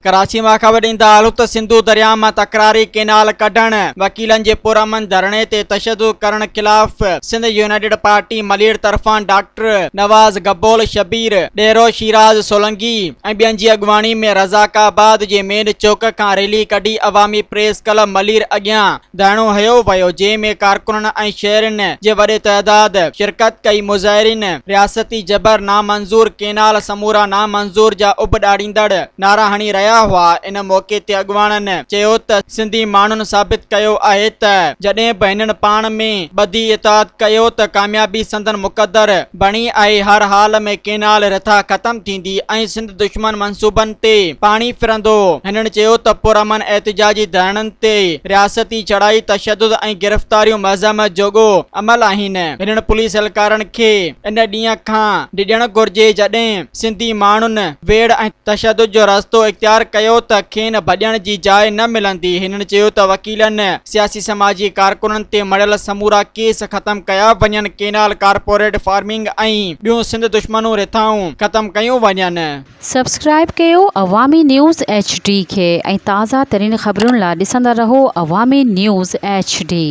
ڪراچي مان خبر ڏيندا هلون ته سنڌو درياء مان تڪراري ڪينال ڪڍڻ، وڪيلن جي پرامن ڌرڻي تي تشدد ڪرڻ خلاف سنڌ يونائيٽيڊ پارٽي ملير طرفان ڊاڪٽر نواز گبول، شبير ڏيرو، شيراز سولنگي ۽ ٻين جي اڳواڻي ۾ رزاق آباد جي مين چوڪ کان ريلي ڪڍي عوامي پريس ڪلب ملير اڳيان ڌرڻو هنيو ويو جنهن ۾ ڪارڪنن ۽ شهرين جي وڏي تعداد شرڪت ڪئي مظاهرين رياستي جبر نامنظور ڪينال سمورا نامنظور جا اڀ ڏاڙيندڙ نعرا هڻي رهيا هئا. ان موقعي تي اڳواڻن چيو ته سنڌي ماڻهن ثابت ڪيو آهي ته جڏهن به هنن پاڻ ۾ ٻڌي اتحاد ڪيو ته ڪاميابي سندن مقدر بڻي آهي هر حال ۾ ڪينال رٿا ختم ٿيندي ۽ سنڌ دشمن منصوبن تي پاڻي ڦرندو. هنن چيو ته پرامن احتجاجي ڌرڻن تي رياستي چڙهائي، تشدد ۽ گرفتاريون مذمت جوڳو عمل آهن. هنن پوليس اهلڪارن کي ان ڏينهن کان ڊڄڻ گهرجي جڏهن سنڌي ماڻهن ويڙهه ۽ تشدد جو رستو اختيار ڪيو ته کين ڀڄڻ جي جاء نه ملندي. هنن چيو ته وڪيلن، سياسي سماجي ڪارڪنن تي مڙهيل سمورا ڪيس ختم ڪيا وڃن، ڪينال، ڪارپوريٽ فارمنگ ۽ ٻيون سنڌ دشمنون رٿائون ختم ڪيون وڃن. سبسڪرائيب ڪيو عوامي نيوز ايڇ ڊي کي ۽ تازه ترين خبرن لا ڏسندا رهو عوامي نيوز ايڇ ڊي.